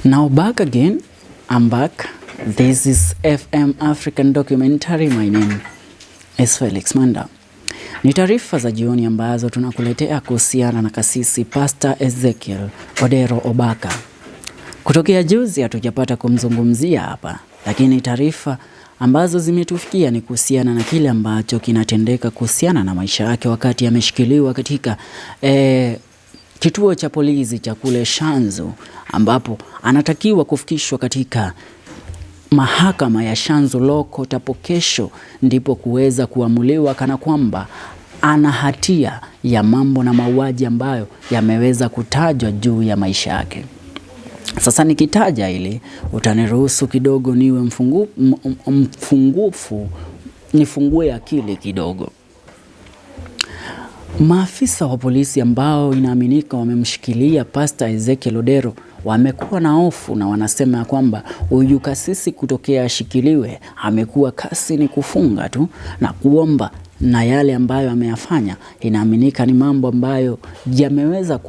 Now back again, I'm back. This is FM African Documentary. My name is Felix Manda. Ni taarifa za jioni ambazo tunakuletea kuhusiana na kasisi Pastor Ezekiel Odero Obaka. Kutokea juzi hatujapata kumzungumzia hapa, lakini taarifa ambazo zimetufikia ni kuhusiana na kile ambacho kinatendeka kuhusiana na maisha yake wakati ameshikiliwa katika kituo cha polisi cha kule Shanzu ambapo anatakiwa kufikishwa katika mahakama ya Shanzu Law Court hapo kesho, ndipo kuweza kuamuliwa kana kwamba ana hatia ya mambo na mauaji ambayo yameweza kutajwa juu ya maisha yake. Sasa nikitaja hili utaniruhusu kidogo niwe mfungufu, nifungue akili kidogo. Maafisa wa polisi ambao inaaminika wamemshikilia Pastor Ezekiel Odero wamekuwa na hofu na wanasema ya kwamba huyu kasisi kutokea ashikiliwe amekuwa kasi ni kufunga tu na kuomba, na yale ambayo ameyafanya inaaminika ni mambo ambayo yameweza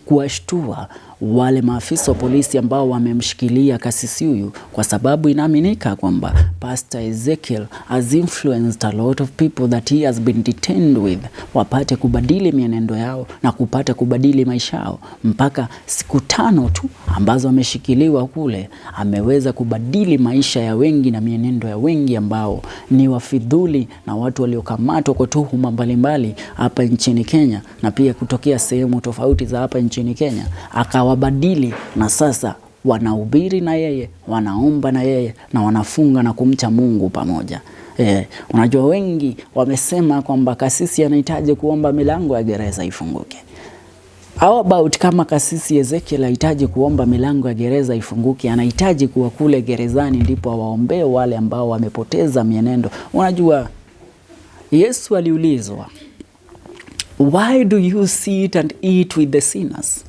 kuwashtua wale maafisa wa polisi ambao wamemshikilia kasisi huyu, kwa sababu inaaminika kwamba Pastor Ezekiel has influenced a lot of people that he has been detained with, wapate kubadili mienendo yao na kupata kubadili maisha yao. Mpaka siku 5 tu ambazo ameshikiliwa kule, ameweza kubadili maisha ya wengi na mienendo ya wengi ambao ni wafidhuli na watu waliokamatwa kwa tuhuma mbalimbali hapa nchini Kenya na pia kutokea sehemu tofauti za hapa nchini Kenya, akawabadili na sasa wanahubiri na yeye, wanaomba na yeye na wanafunga na kumcha Mungu pamoja. Unajua wengi wamesema kwamba kasisi anahitaji kuomba milango ya gereza ifunguke. How about kama kasisi Ezekiel anahitaji kuomba milango ya gereza ifunguke, anahitaji kuwa kule gerezani ndipo awaombee wale ambao wamepoteza mienendo. Unajua Yesu aliulizwa, why do you sit and eat with the sinners?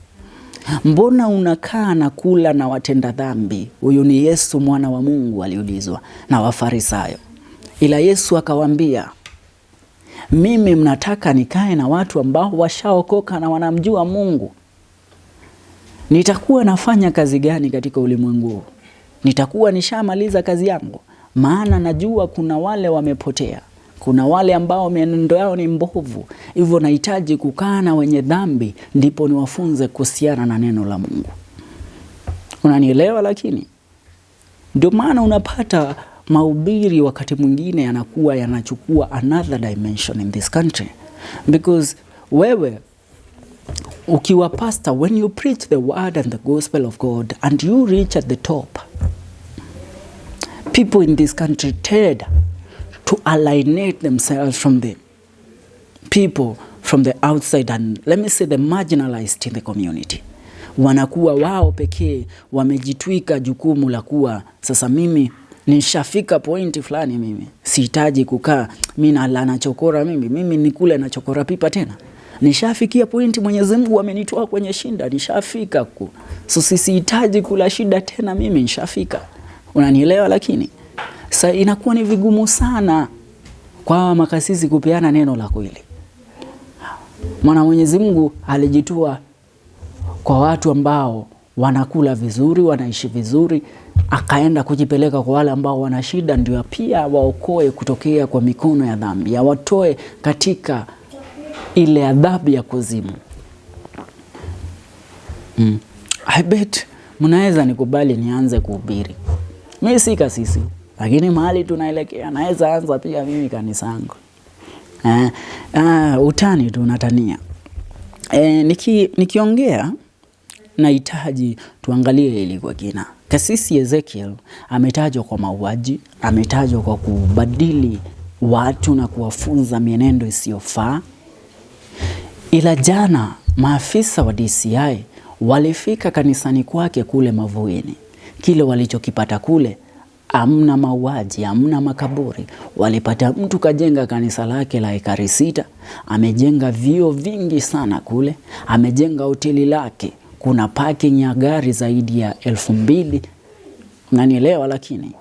Mbona unakaa na kula na watenda dhambi? Huyu ni Yesu mwana wa Mungu aliulizwa na Wafarisayo. Ila Yesu akawaambia, mimi mnataka nikae na watu ambao washaokoka na wanamjua Mungu? Nitakuwa nafanya kazi gani katika ulimwengu huu? Nitakuwa nishamaliza kazi yangu? Maana najua kuna wale wamepotea, kuna wale ambao mienendo yao ni mbovu. Hivyo nahitaji kukaa na wenye dhambi ndipo niwafunze kuhusiana na neno la Mungu. Unanielewa? Lakini ndio maana unapata mahubiri wakati mwingine yanakuwa yanachukua another dimension in this country, because wewe ukiwa pastor, when you preach the word and the gospel of God and you reach at the top, people in this country tend to alienate themselves from the people from the outside and, let me say, the marginalized in the community. Wanakuwa wao pekee wamejitwika jukumu la kuwa sasa, mimi nishafika point fulani, mimi sihitaji kukaa mimi nala na chokora, mimi nikule na chokora pipa tena. Nishafikia point, Mwenyezi Mungu amenitoa kwenye shida, nishafika ku. So sihitaji kula shida tena, mimi nishafika. Unanielewa? Lakini sasa inakuwa ni vigumu sana kwa makasisi kupeana neno la kweli. Maana Mwenyezi Mungu alijitoa kwa watu ambao wanakula vizuri, wanaishi vizuri, akaenda kujipeleka kwa wale ambao wana shida, ndio pia waokoe kutokea kwa mikono ya dhambi, awatoe katika ile adhabu ya kuzimu. I bet mnaweza nikubali nianze kuhubiri. Mimi si kasisi, lakini mahali tunaelekea naweza anza pia mimi kanisa yangu. Utani tu natania. Nikiongea nahitaji tuangalie hili kwa kina. Kasisi Ezekiel ametajwa kwa mauaji, ametajwa kwa kubadili watu na kuwafunza mienendo isiyofaa. Ila jana maafisa wa DCI walifika kanisani kwake kule Mavueni. Kile walichokipata kule, hamna mauaji, hamna makaburi. Walipata mtu kajenga kanisa lake la ekari 6, amejenga vyoo vingi sana kule, amejenga hoteli lake, kuna parking ya gari zaidi ya 2000. Unanielewa? Lakini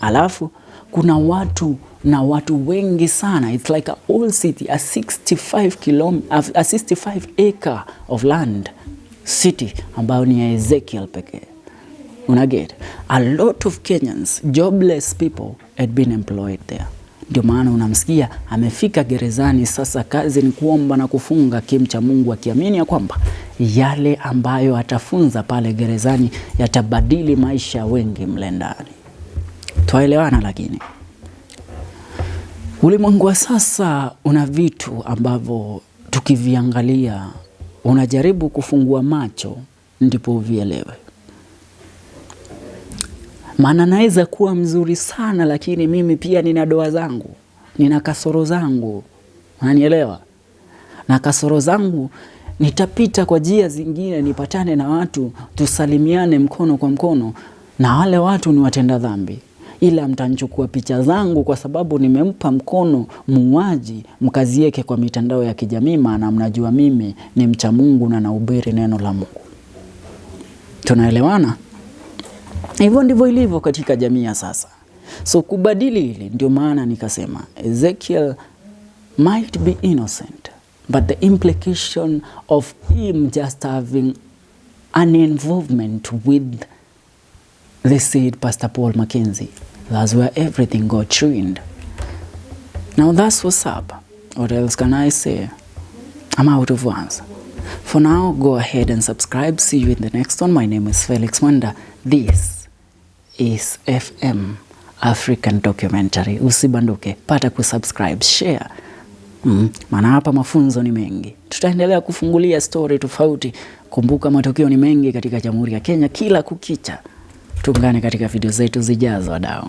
alafu kuna watu na watu wengi sana. It's like a whole city, a 65 acre of land city ambayo ni ya Ezekiel pekee. Unaget? A lot of Kenyans, jobless people had been employed there. Ndio maana unamsikia amefika gerezani sasa, kazi ni kuomba na kufunga kimcha Mungu, akiamini ya kwamba yale ambayo atafunza pale gerezani yatabadili maisha ya wengi mle ndani. Twaelewana? Lakini ulimwengu wa sasa una vitu ambavyo tukiviangalia, unajaribu kufungua macho ndipo uvielewe. Maana naweza kuwa mzuri sana lakini mimi pia nina doa zangu, nina kasoro zangu, unanielewa? Na kasoro zangu nitapita kwa njia zingine, nipatane na watu tusalimiane mkono kwa mkono, na wale watu ni watenda dhambi, ila mtanchukua picha zangu kwa sababu nimempa mkono muuaji, mkazieke kwa mitandao ya kijamii, maana mnajua mimi ni mcha Mungu na nahubiri neno la Mungu. Tunaelewana? Hivyo ndivyo ilivyo katika jamii ya sasa. So kubadili hili, ndio maana nikasema Ezekiel might be innocent, but the implication of him just having an involvement with the said Pastor Paul Mackenzie, that's where everything got ruined. Now that's what's up. What else can I say? I'm out of words. For now, go ahead and subscribe. See you in the next one. My name is Felix Mwenda. This is FM African Documentary. Usibanduke, pata kusubscribe, share. Maana hapa mafunzo ni mengi. Tutaendelea kufungulia story tofauti. Kumbuka matukio ni mengi katika Jamhuri ya Kenya kila kukicha. Tuungane katika video zetu zijazo, wadau.